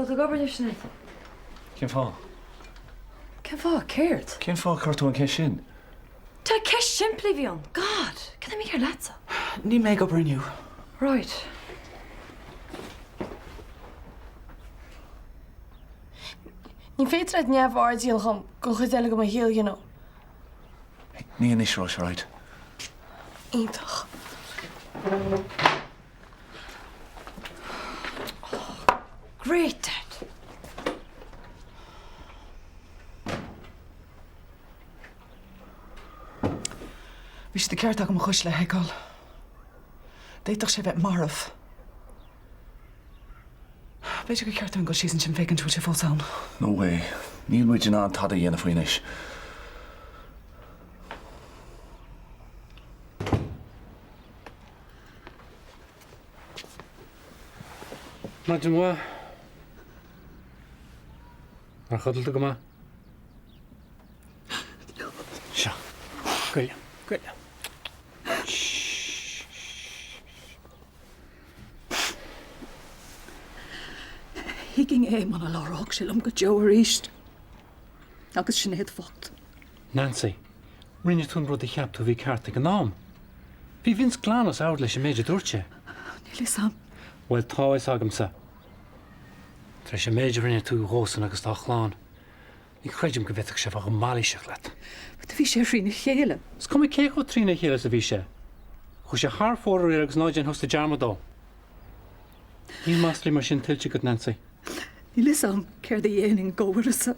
So tú ag obair inniu, Sinéad? Cén fáth? Cén fáth? Céard? Cén fáth a chuir tú an cheist sin? Tá ceist simplí a bhí ann. God! Cad é mícheart leatsa? Níl mé ag obair inniu. Right. Ní féidir leat neamhaird a dhéanamh dhom don chuid eile de mo shaol, you know. Ní anois, Róis, alright? Iontach. Great, Dad. Bhí sé de cheart agam a chuisle a sheiceáil. D'fhéadfadh sé bheith marbh. B'fhéidir gur cheart dúinn dul síos ansin féachaint an bhfuil sé fós ann. No way. Níl muid in ann tada a dhéanamh faoi anois. Maidin mhaith. Ar chodail tú go maith? Seo. Goile. Goile. Thuigfinn é muna labhródh sé liom go deo arís. Agus Sinéad bhocht. Nancy, rinne tú an rud a cheap tú a bhí ceart ag an am. Bhí Vince glan as ord leis an méid a dúirt sé. Níl fhios a'm. Bhuel, tá fhios agamsa. Tar éis an méid a rinne tú dhósan agus dá chlann, ní chreidim go bhféadfadh sé a bheith chomh mailíseach leat. But bhí sé thrína chéile. Is cuma cé chomh trína chéile is a bhí sé. Chuaigh sé thar fóir aréir agus ná déan thusa dearmad dó. Níl maslaí mar sin tuillte agat, Nancy. Níl fhios a'm céard a dhéanfainn dhó uireasa.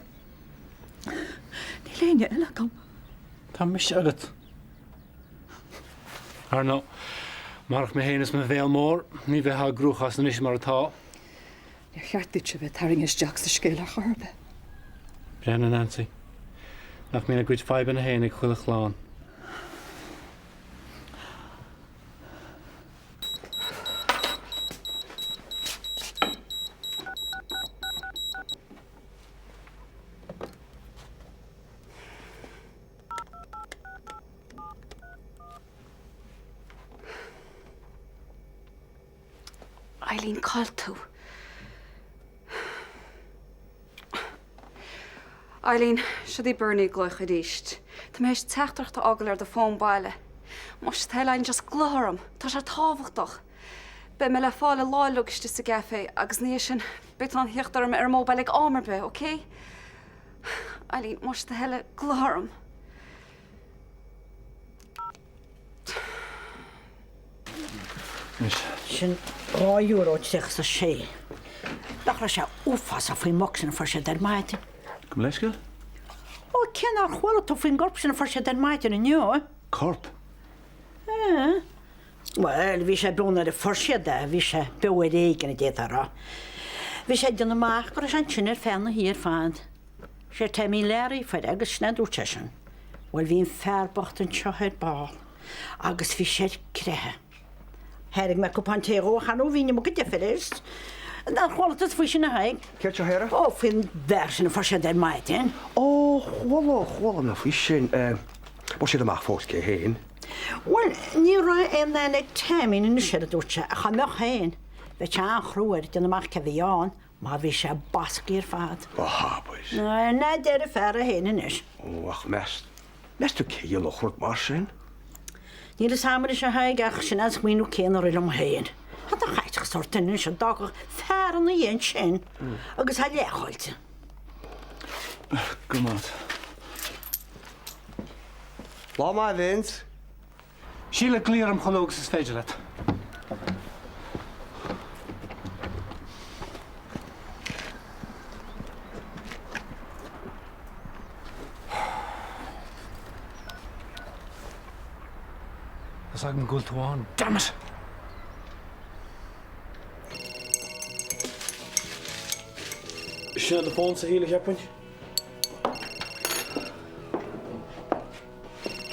Níl éinne eile agam. Tá mise agat. Ar ndóigh, marach mé féin is mo bhéal mór, ní bheifeá i gcruachás anois mar atá. Níor cheart duitse bheith tarraingthe isteach sa scéal ar chor ar bith. Breathnaigh, Nancy, nach mbíonn a gcuid fadhbanna féin ag chuile chlann. Eileen, cá bhfuil tú? Eileen, siod í Bernie ag glaoch arís. Tá mé théis teachtaireacht a fhágáil ar do fón baile. Más é do thoil Eileen, just glaoch orm. Tá sé tábhachtach. Beidh mé le fáil i Láileog istigh sa gcafé agus ina dhiaidh sin beidh tú in ann theacht orm ar an mobile ag am ar bith, ok? Eileen, más é do thoil é, glaoch orm. Sin €2 36. Nach raibh sé uafásach faoin mboc sin a fuair siad ar maidin? Gabh mo leithscéal? Ó, cé nár chuala tú faoin gcorp sin a fuair siad ar maidin inniu? Corp? Ea. Bhuel, bhí sé beo nuair a fuair siad é, bhí sé beo ar éigean, a d'fhéadfá a rá. Bhí sé ag déanamh amach go raibh sé ansin ar feadh na hoíche ar fad. Sé Taimín Learaí a fuair é agus sin é a dúirt seisean. Bhuel, bhí an fear bocht anseo ar ball agus bhí sé ar creathadh. Thairg mé cupán tae dhó ach ar ndóigh bhí an iomarca deifir air. Nár chuala tusa faoi sin a Thaidhg? Céard seo Hera? Ó, faoin bhfear sin a fuair siad ar maidin. Ó, chuala, chuala mé faoi sin. Bhfuair siad amach fós cé féin? Bhuel, ní raibh aon aithne ag Taimín anois air a dúirt sé, ach dá mbeadh féin, bheadh sé an-chrua air déanamh amach cé a bhí ann. Má bhí sé basctha ar fad. Ó abair. Ná deir an fear é féin anois. Ó, ach meas, meas tú cé a dhéanfadh rud mar sin? Níl fhios a'm anois a Thaidhg ach sin é an smaoineamh céanna a rith liom féin. Cad a chaitfeadh sórt duine anois a d'fhágfadh fear ina dhiaidh ansin agus é leathchaillte? Go raibh maith. Lá maith, Vince. Síle, glaoigh orm chomh luath agus is féidir leat. Tá's agam go bhfuil tú ann, damn it! Sin é do fón-sa, a Shíle, cheapfainn.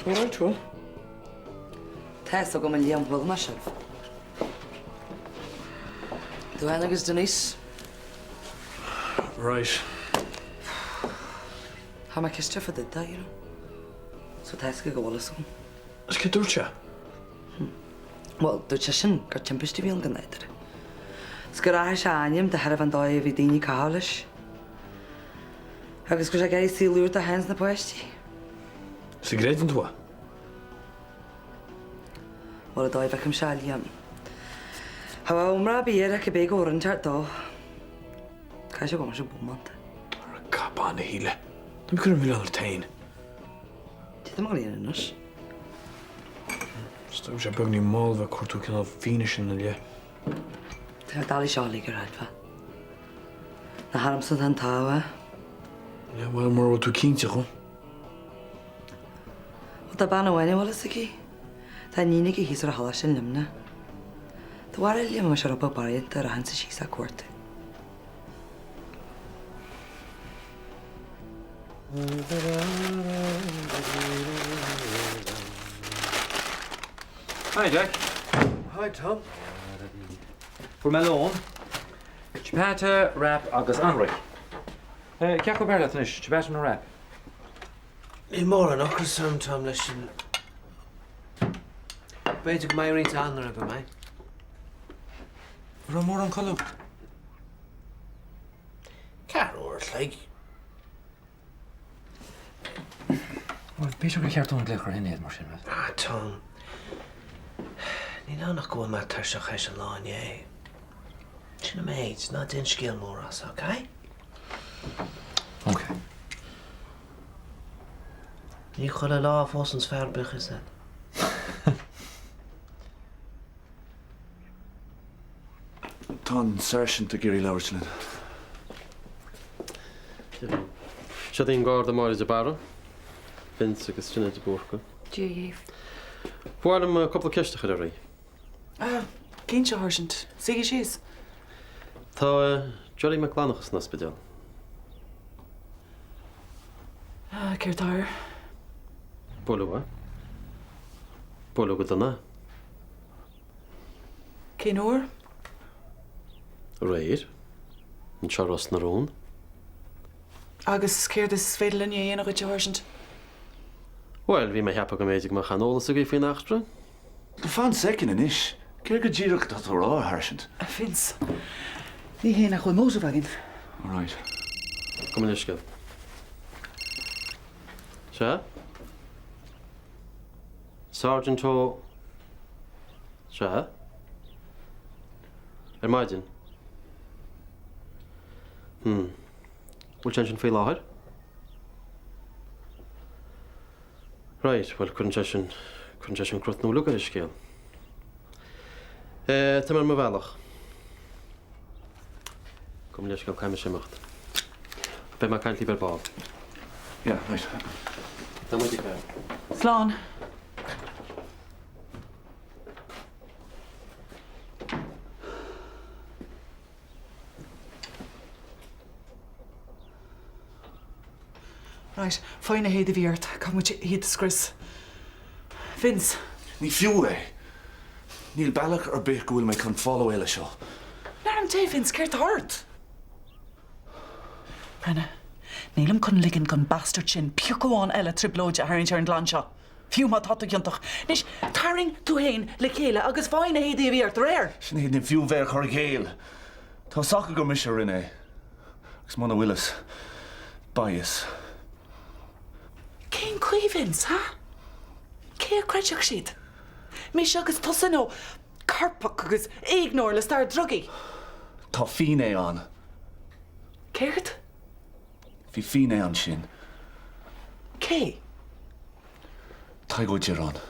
Tú alright, bhfuil? Tá fhios agam a Liam bhuail mé sibh. Tú féin agus Denise. Right. Tá mé ciste fá dtaobh de, you know. So tá fhios aige go bhfuil fhios agam. Is céard dúirt sé? Bhuel, dúirt seisean gur timpiste a bhí ann gan nádúr. 'S gur athraigh sé a ainm de thairbhe an dóigh a bhí daoine ag caitheamh leis. Agus go raibh sé ag iarraidh saol úr dó féin 's na páistí. 'S an gcreideann tú é? Bhuel, an dóigh a bhfeicimse é, Liam. Cha bheadh iomrá ar bith air ach cibé go bhfuair an dó. Caithfidh sé go bhfuil sé bómánta. Ar an gcapán, a Shíle. Tá mé ag cur an mhilleáin ort féin. Cad tá mé a dhéanamh anois. Is dóigh sé beagnín mall bheith ag cuartú cineál fianaise ina leith. Tá na dálaí seo uilig ar fad. Nach ormsa atá an t-ádh, é? Yeah, bhuel, mura bhfuil tú cinnte dhó. Bhuel, tá bean amháin a bhfuil fhios aici. Tá iníon aici thíos ar an choláiste in Luimneach. Do bharúil, Liam, an mbeadh sé rud beag barránta dá rachainnse síos á cuartú. Hi Jack. Hi Tom. Fuair mé lón. Ciabatta, wrap agus anraith. Cé acu ab fhearr leat anois, ciabatta nó wrap? Níl mórán ocrais orm Tom leis an. B'fhéidir go mbeidh roinnt anraith agam, eh? An raibh mórán codladh agat? Ceathrú uair a chloig. Bhuel, b'fhéidir gur cheart dúinn glaoch ar Shinéad mar sin, rud. Ah, Tom. Níl ann ach go bhfuil mé tuirseach théis an lá inné. Sin an méid, ná déan scéal mór as, ok? Ok. Ní chuile lá a phósanns fear bíodh fhios a'd. Tá an Sáirsint ag iarraidh labhairt linn. Siod í an Garda Máire de Barra, Vince agus Sinéad de Búrca. Dia dhaoibh. Ba mhaith liom cúpla ceist a chur oraibh. Ah, cinnte, a Sháirsint. Suígí síos. Tá Gerry Mac Fhlannchadha san ospidéal. Ah, céard tá air? Buaileadh é. Buaileadh go dona é. Cén uair? Aréir. Anseo i Ros na Rún. Agus céard is féidir linn a dhéanamh dhuit, a Sháirsint? Bhuel, bhí mé a cheapadh go mb'fhéidir go mbeadh aon eolas agaibh faoin eachtra. Fan soicind anois. Céard go díreach atá tú a rá, a Sháirsint? A Vince, ní hé nach bhfuil motive againn. Alright. Gabh mo leithscéal. Sea? Sergeant Ó. Sea? Ar maidin? Hmm. Bhfuil sé ansin faoi láthair? Right, bhuel, cuireann sé sin, cuireann sé sin crot nua uilig ar an scéal. Eh, tá mé ar mo bhealach. Gabh mo leithscéal, caithfidh mise imeacht. Beidh mé ag caint libh ar ball. Yeah, right. Tá muid ag. Slán. Right, faigh na héadaí a bhí ort, caithfidh muid iad a scrios. Vince. Ní fiú é. Níl bealach ar bith go bhfuil mé chun fáil réidh leis seo. In ainm Dé, Vince, céard tá ort? Brenna, nílim chun ligean don bastard sin pioc amháin eile trioblóide a tharraingt ar an gclann seo, fiú má tá tú ciontach. Anois, tarraing tú féin le chéile agus faigh na héadaí a bhí ort aréir! Sinéad, ní fiú bheith ag cur i gcéill. Tá fhios acu gur mise a rinne é. Agus muna bhfuil fhios, beidh fhios. Cén chaoi, Vince, ha? Cé a chreidfeadh siad? Mise agus tusa nó coirpeach agus éigneoir le stair drugaí? Tá finné ann. Céard? Bhí finné ansin. Cé? Tadhg Ó Direáin.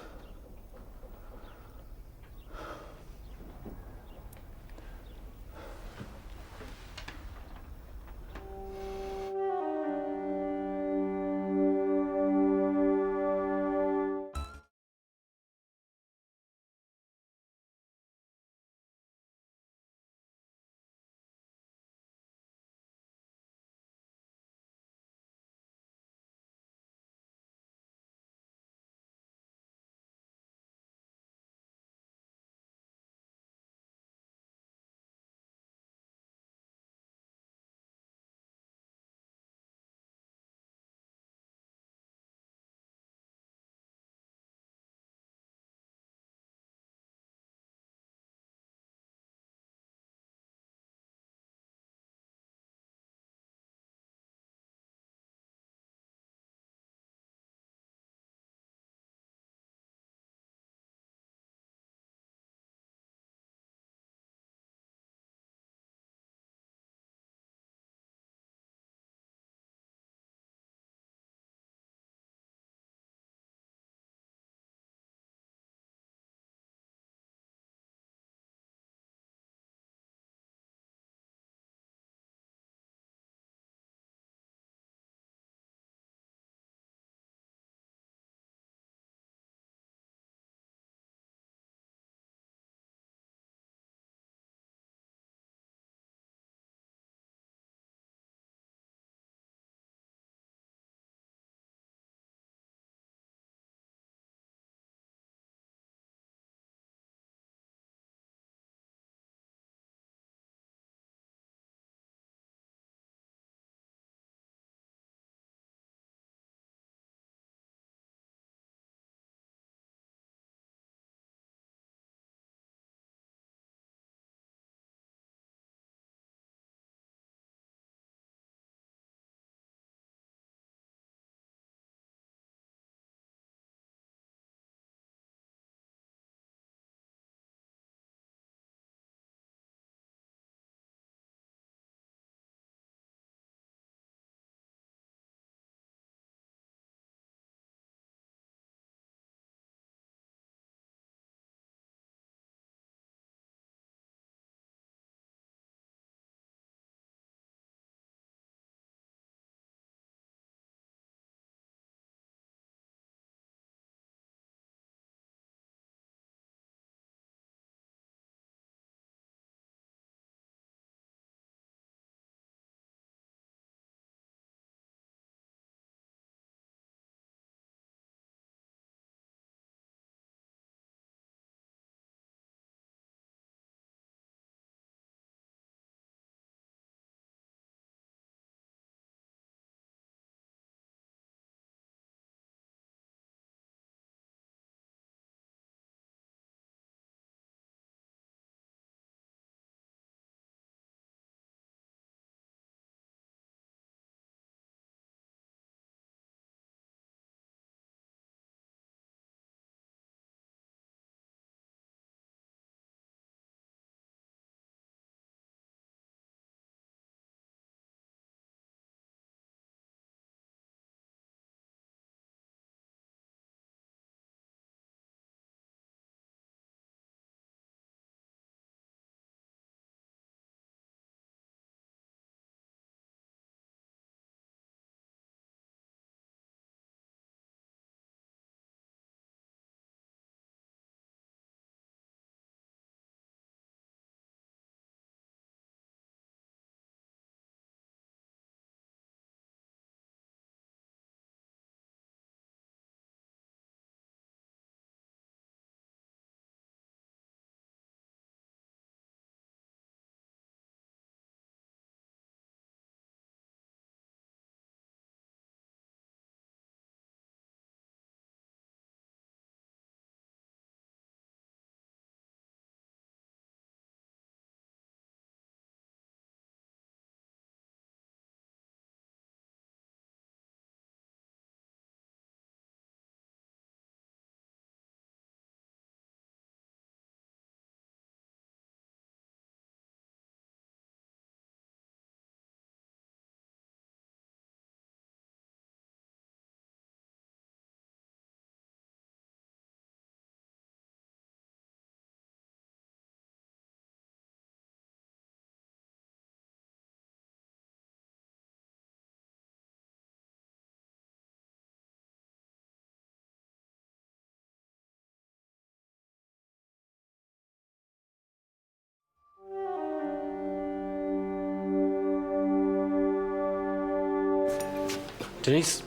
Denise.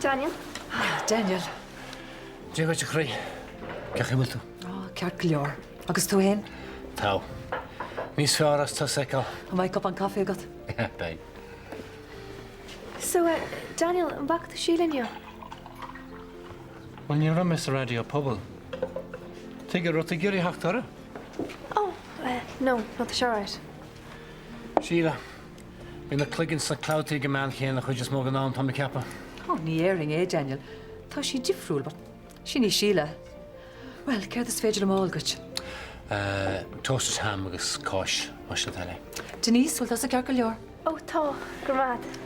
Daniel. Daniel. Dia dhuit a chroí. Cén chaoi a bhfuil tú? Ó, ceart go leor. Agus tú fhéin? Tá. Níos fearr as tusa a fheiceáil. An mbeidh cupán caife agat? Beidh. So, Daniel, an bhfaca tú Síle inniu? Bhuel, ní raibh mé sa raidió pobail. Tuige, raibh tú ag iarraidh theacht uirthi? Oh, no, no, tá sé alright. Síle, Bíonn a cloigeann sna clabhtaí ag an mbean chéanna an chuid is mó den am, tá mé ag ceapadh. Ó, ní dhéarfainn é, Daniel. Tá sí difriúil, but sin í Síle. Bhuel, céard is féidir liom a fháil dhuit? Eh, toasted ham agus cáis, más é do thoil é. Denise, bhfuil tusa ceart go leor? Ó, tá, go raibh maith agat.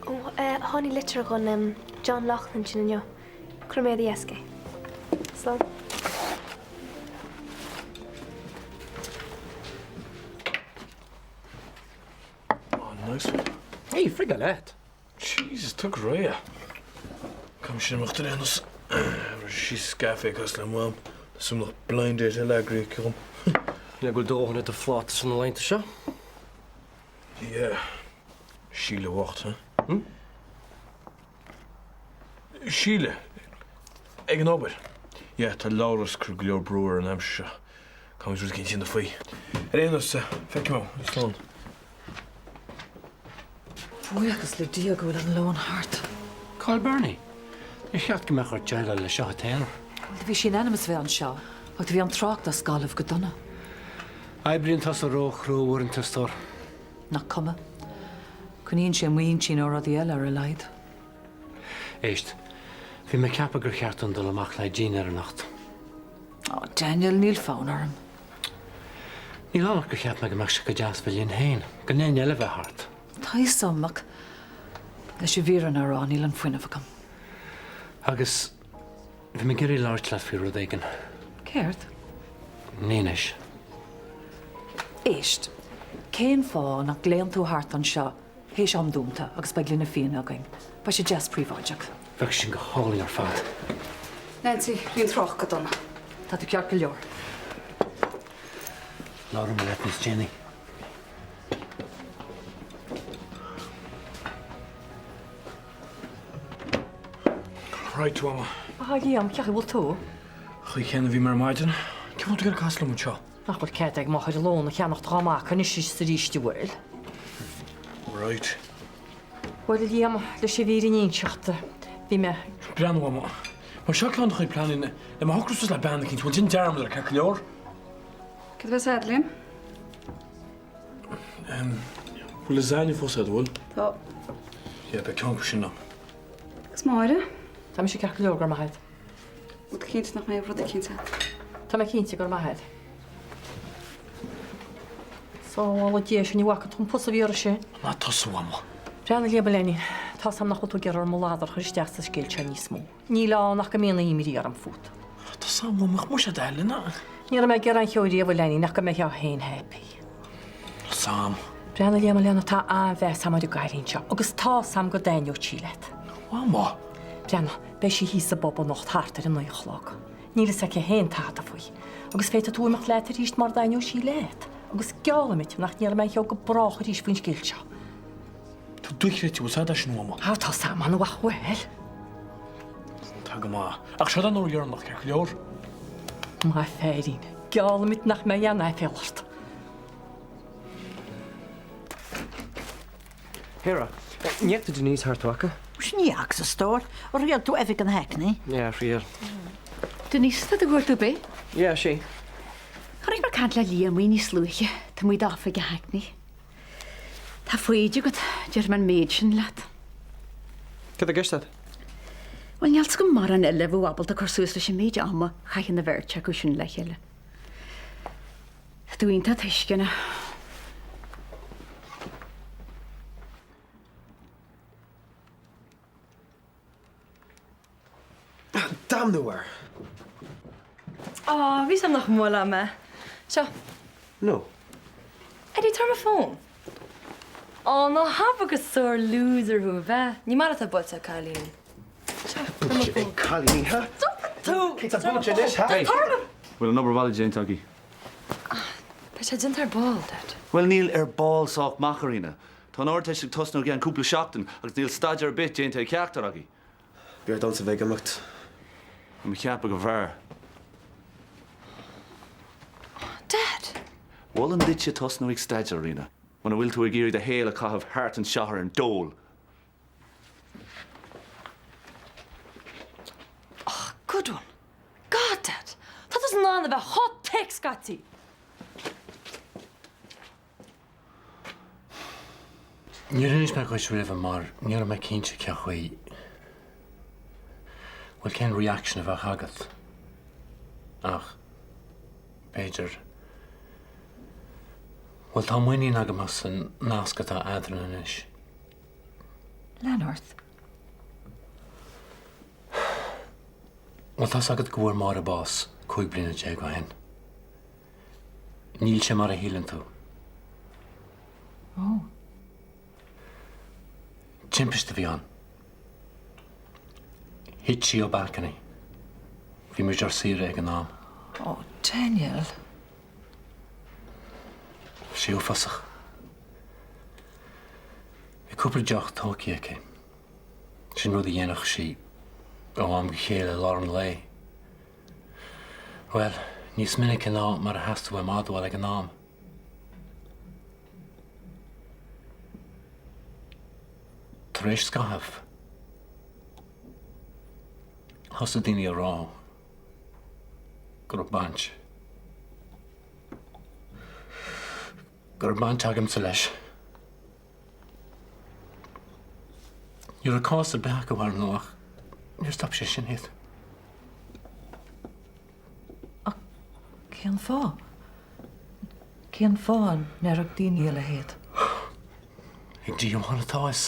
Ó, eh, tháinig litir dhon, em, John Loughlin sin inniu. Cuirfidh mé ar do dheasc é. Slán. Oh, nice one. Hey, frig leat. Jesus, tug réidh. Caithfidh mise imeacht ar aon nós. Síos sa gcaifé cosúil le Mam. Tá súil nach blind date eile eagraithe aici dhom. Le go bhfuil dóthain ar do phláta sna laethanta seo? Yeah. Síle bhocht, huh? Hmm? Síle, Ag an obair. Yeah, tá Labhrás ag cur go leor brú air an aimsir seo. Caithfimid rud eicínt a dhéanamh faoi. Ar aon nós, feicfidh mé thú. Slán. Buíochas le Dia go bhfuil an lón thart. Cá bhfuil Bernie? Níor cheart go mbeadh ort déileáil leis seo i d'aonar. Bhuel, do bhí sí in ainm is a bheith anseo, ach do bhí an trácht as Gaillimh go dona. Oibríonn tusa ró-chrua uaireanta, a stór. Nach cuma. Coinníonn sé m'intinn ó rudaí eile ar a laghad. Éist, bhí mé ag ceapadh gur cheart dúinn dul amach le dinnéar anocht. Ó, Daniel, níl fonn orm. Níl ann ach gur cheap mé go mbeadh sé go deas bheith linn féin, gan éinne eile bheith thart. Tá fhios a'm, ach leis an bhfírinne a rá, níl an fuinneamh agam. Agus bhí mé ag iarraidh labhairt leat faoi rud éigin. Céard? Ní anois. Éist, cén fáth nach nglaonn tú thart anseo théis am dúnta agus beidh gloine fíona againn. Beidh sé deas príobháideach. Bheadh sin go hálainn ar fad. Nancy, bhí an trácht go dona. Tá tú ceart go leor. Labhróidh mé leat níos déanaí. Right, Mama. A Liam, cén chaoi a bhfuil tú? Chaoi chéanna a bhí mé ar maidin. Cén fáth tú ag iarraidh casadh liom anseo? Nach bhfuil cead ag máthair lón a cheannacht dhá mac anois is arís an bhfuil? Right. Bhuel, a Liam, leis an bhfírinne a inseacht, bhí mé. Breathnaigh, Mama. Mar seo ceann de do chuid pleananna le mé a shocrú suas le bean eicínt, bhuel, déan dearmad air, ceart go leor? Cad a bheas agat, Liam? Em, bhfuil lasagne fós agat, bhfuil? Tá. Yeah, beidh ceann acu sin agam. Agus Máire? Tá mise ceart go leor, go raibh maith agat. Bhfuil tú cinnte nach mbeidh rud eicínt agat? Tá mé cinnte, go raibh maith agat. Sábhála Dia sinn, an bhfaca tú an pus a bhí uirthi sin? Ná tusa, a Mhama. Breathnaigh Liam a leainín, tá's a'm nach bhfuil tú ag iarraidh orm mo ladar a chur isteach sa scéal seo níos mó. Níl ann ach go mbíonn imní orm fút. Tá's a'm, a Mhama, ach muise d'fheil ina. Ní raibh mé ag iarraidh aon cheo riamh, a leainín, ach go mbeifeá féin happy. Tá's a'm. Breathnaigh Liam a leana, tá an-mheas a'm ar an gcailín seo agus tá's a'm go dtaitneodh sí leat. A Mhama! Breathnaigh, beidh sí thíos sa bpub anocht thart ar a naoi a chlog. Níl fhios aici féin tada faoi. Agus féadfaidh tú imeacht leat arís mura dtaitneoidh sí leat. Agus geallaim duit nach ndéarfaidh mé aon cheo go brách arís faoin scéal seo. Tá dochreidte, bhfuil 's a'd é sin, a Mhama. Á, tá 's a'm an-mhaith, bhuel. Tá go maith. Ach seo an uair dheireanach, ceart go leor? Maith féirín. Geallaim duit nach mbeidh aon aiféala ort. Hera, ní fhaca tú Denise thart, an bhfaca? Muise ní fhaca a stór. Ar thriail tú oifig an Hackney? Yeah, thriail. Denise, tá tú ag cuartú bith? Yeah, sí. Chonaic mé caint le Liam níos luaithe, taobh amuigh d'oifig an Hackney. Tá foighid agat, déarfaidh mé an méid sin leat. Cad tá i gceist agat? Bhuel, níl 's agam mórán eile a bheadh ábalta cur suas leis an méid ama a chaitheann an bheirt acu sin le chéile. Tá tú iontach tuisceanach. Damnú air! Á, bhí 's a'm nach mbuailfeá mé. Seo. No. Eddie, tabhair mo fón. Á, ná habair gur sore loser thú, ab ea? Ní maith leat a bheith buailte ag cailín. Seo, tabhair mo fón. Ag cailín, ha? Stop tú! Cé tá buailte anois, ha? Tabhair mo. Bhfuil an obair bhaile déanta agaibh? Beidh sé déanta ar ball, Dad. Bhuel, níl ar ball sách maith, a Ríona. Tá an Ardteist ag tosnú i gceann cúpla seachtain agus níl staidéar ar bith déanta ag ceachtar agaibh. B'fhearr domsa bheith ag imeacht. Tá mé ag ceapadh go mb'fhearr. Dad! Mholfainn duitse tosnú ag staidéar, Ríona, muna bhfuil tú ag iarraidh do shaol a chaitheamh thart anseo ar an dól. Oh, good one. God, Dad! Tá tusa in ann a bheith chomh thick scaití! Níor inis mé dhuit roimhe mar ní raibh mé cinnte cén chaoi, bhuel cén reaction a bheadh agat ach b'fhéidir, bhuel tá muinín agam as an nasc atá eadrainn anois. Lean ort. Bhuel tá's agat go bhfuair Máire bás 15 bliana ó shin. Níl sé mar a shíleann tú. Ó. Timpiste a bhí ann. Thit sí ó balcony. Bhí muid ar saoire ag an am. Ó, Daniel. Bhí sí uafásach. Bhí cúpla deoch tógtha aici. Sin rud a dhéanfadh sí ó am go chéile i lár an lae. Bhuel, níos minice ná mar a theastaigh uaim a admháil ag an am. Tar éis scaithimh, thosaigh daoine a rá go raibh baint, go raibh baint agamsa leis. Ní raibh cás ar bith acu ar ndóigh ach níor stop sé sin iad. Ach cén fáth? Cén fáth a ndéarfadh daoine a leithéid? Ag Dia amháin atá a fhios.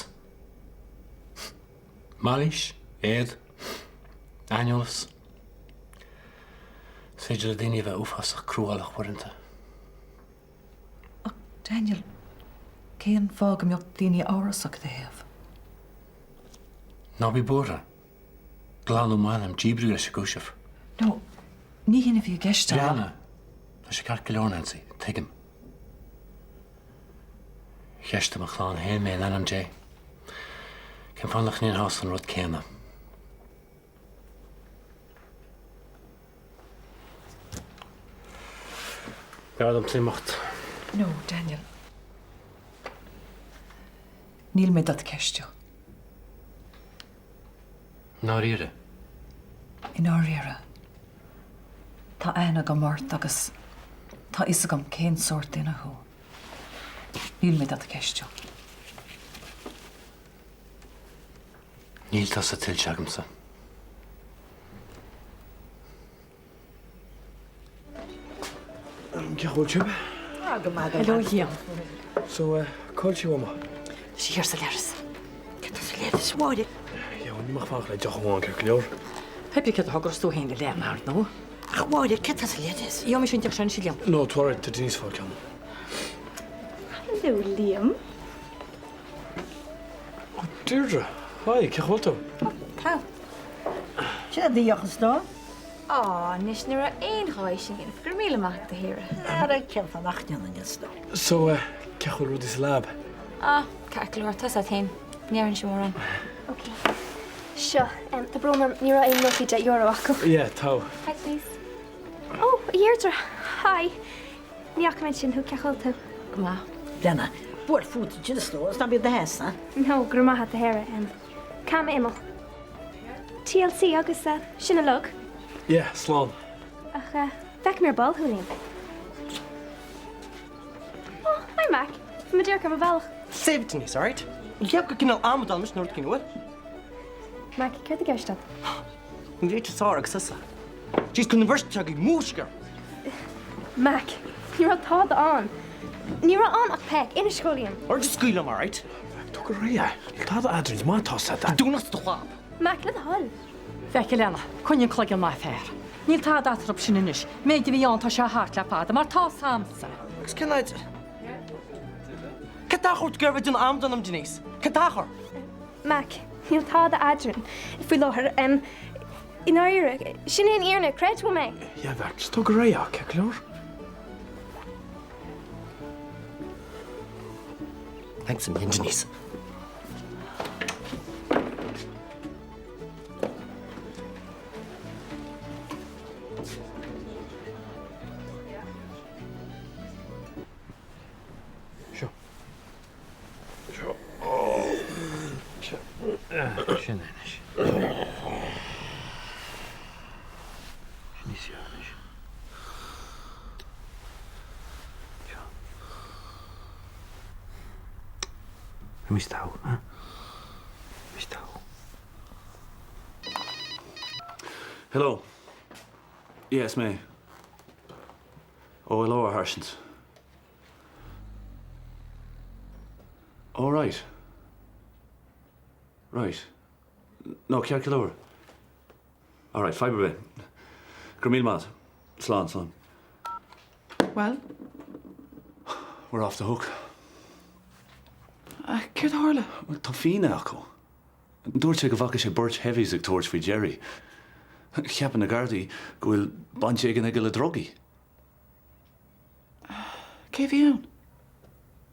Mailís, éad, aineolas. Is féidir le daoine a bheith uafásach cruálach uaireanta. Ach Daniel, cén fáth go mbeadh daoine amhrasach i do thaobh? Ná bí buartha. Glanadh m'ainm, díbríodh leis an gcúiseamh. No, ní hin a bhí i gceist agam. Breathnaigh, tá sé ceart go leor, Nancy, tuigim. Cheistigh mo chlann féin mé in ainm Dé. Cén fáth nach ndéanfása an rud céanna? B'fhearr domsa imeacht. No, Daniel. Níl mé dod cheistiú. I ndáiríre? I ndáiríre. Tá aithne agam ort agus tá a fhios agam cén sórt duine thú. Níl mé dod cheistiú. Níl tusa tuillte agamsa. Cén chaoi a bhfuil sibh? Ah, go maith, go maith. Hello, Liam. So, cá bhfuil sí a Mhama? Tá sí thiar sa leithreas. Cad tá sa leithreas, a Mháire? Yeah, bhuel, ní mbeadh fanacht le deoch amháin ceart go leor. Pé bith céard a thogras tú féin le Liam, ar ndóigh. Ach, a Mháire, cad tá sa leithreas? Gheobhaidh mise an deoch sin, a Liam. No, tá alright, tá Denise ag fáil ceann. Hello, Liam. Oh, Deirdre, hi, cén chaoi a bhfuil tú? Tá. Sin é do dheoch is dóigh. Á, anois ní raibh aon ghá é sin a dhéanamh, go raibh míle maith agat a Shaoire. Ara, cén fáth nach ndéanfainn is dóigh. So, eh, cén chaoi a bhfuil rudaí sa lab? Ah, ceart go leor, tá a fhios agat féin, ní athraíonn sé mórán. Ok. Seo, em, tá brón orm, ní raibh aon nótaí €10 acu. Yeah, tá. Hi, please. Oh, a Dheirdre, hi. Ní fhaca mé ansin thú, cén chaoi a bhfuil tú? Go maith. Lena, buail fút ansin is dóigh, is ná bí i do sheasamh. No, go raibh maith agat a Shaoire. Em, caithfidh mé imeacht. TLC agus eh, sin uilig. Yeah, slán. Ach eh, feicfidh mé ar ball thú, Liam. Oh, hi Mac. Tá mé díreach ar mo bhealach. Save it Denise, alright? Cheap gur cineál amadán mise nó rud éigin, an bhfuil? Mac, céard atá i gceist agat? An réiteach sár agus tusa. Jeez, chun an bheirt agaibh múisce! Mac, ní raibh tada ann. Ní raibh ann ach peck, inis dhó, Liam. Alright, just scaoil liom, alright? Mac, tóg ar aghaidh é. Níl tada eadrainn, is maith atá a fhios agat. Dúnadh do chlab! Mac, le do thoil. Feic, a Leana, coinnigh an cloigeann maith fear. Níl tada eatarthu sin anois. Méid a bhí ann, tá sé thart le fada, mar tá 'fhios a'msa. Agus cén fhad? Cad tá ort ag iarraidh a bheith ag déanamh amadáin dom, Denise? Cad tá ort? Mac, níl tada eadrainn faoi láthair. I ndáiríre, sin é an fhírinne, creid uaim é. Yeah, Mac, just tóg ar aghaidh é, ceart go leor? Thanks a million, Denise. Seo. Seo. Seo. Sin é anois. Sin níos fearr anois. Seo. Bhí togha, huh? Bhí togha. Hello. Yeah, it's me. Oh, hello, a Sháirsint. Oh, right. Right. No, ceart go leor. All right, fadhb ar bith. Go raibh míle maith. Slán, slán. Well? We're off the hook. Céard a tharla? Tá finné acu. Dúirt sé go bhfaca sé beirt heavies ag tabhairt faoi Jerry. Ceapann na Gardaí go bhfuil baint éigin aige le drugaí. Cé a bhí ann?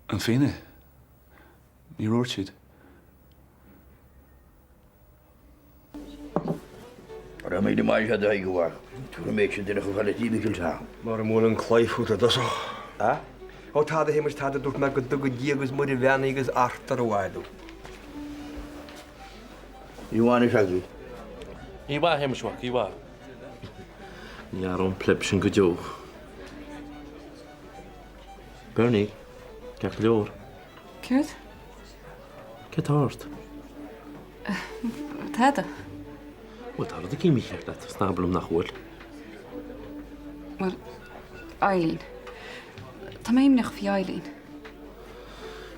An finné? Níor dhúirt siad. Raibh míle maith agat a Thaidhg a mhac. Tabharfaidh mé sin duine chomh fada le tí Mhicil Tom. Mara mbuail an claí fút i dtosach. A? Ó tada a Shéamais tada dúirt mé go dtuga Dia agus Muire Bheannaithe agus Arthur abhaile thú. Ní bhain a Shaggy. Ní mhaith, a Shéamais mhac, ní mhaith. Ní athróidh an pleb sin go deo. Bernie, ceart go leor. Céard? Céard tá ort? Tada. Bhuel, tá rud éigin mícheart leat, is ná habair liom nach bhfuil. Bhuel, Eileen. Tá mé imníoch faoi Eileen.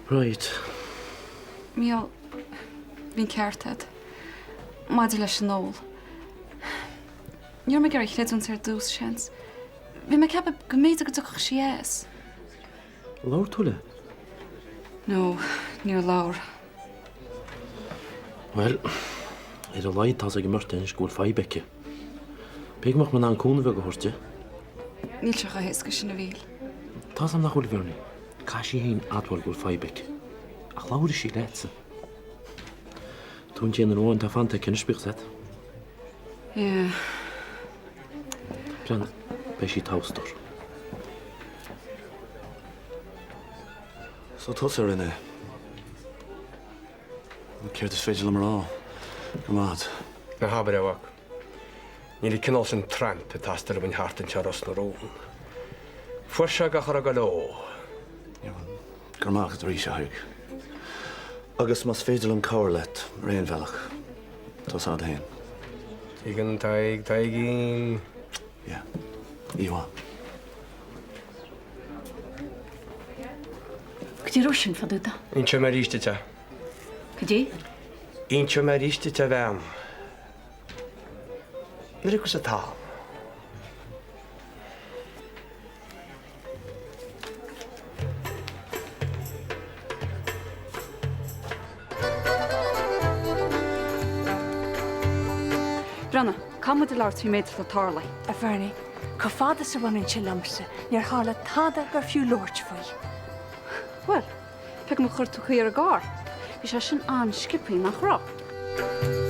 Right. Mícheál, bhí an ceart agat. Maidir leis an ól. Ní raibh mé ag iarraidh a chreidiúint ar dtús, seans. Bhí mé ag ceapadh go mb'fhéidir go dtiocfadh sí as. Labhair tú léi? No, níor labhair. Bhuel, ar a laghad tá's ag an mbeirt anois go bhfuil fadhb aici. B'fhéidir go mbeadh mé in ann cúnamh beag a thabhairt di. Níl sé chomh héasca sin a Mhíchíl. Tá's a'm nach bhfuil, a Bhernie. Caithfidh sí féin admháil go bhfuil fadhb aici. Ach labharfaidh sí leatsa. Tú an t-aon duine amháin atá fanta aici anois, bíodh 's agat. Yeah. Breathnaigh, beidh sí tosta. So tusa a rinne é. Céard is féidir liom a rá? Go maith. Ná habair é, a mhac. Níl an cineál sin tramp ag teastáil uainn thart anseo i Ros na Rún. Fuair sé gach a raibh ag goil dó. Go raibh maith agat arís, a Thaidhg. Agus más féidir liom cabhair leat ar aon bhealach, tá's a'd fhéin. Tuigeann Tadhg, Tadhgín. Yeah. Oíche mhaith. Cad é a raibh sin fá dtaobh de? Inseoidh mé arís duit é. Cad é? Inseoidh mé arís duit é, a bhean. Nuair a thiocfas an t-am. Bronagh, caithfidh muid a labhairt faoin méid atá tarlaithe. A Bhernie, chomh fada is a bhaineann sé liomsa, níor tharla tada gur fiú labhairt faoi. Bhuel, féach mar a chuir tú caoi ar an gcarr. Bhí sé sin an-sciobtha, nach raibh?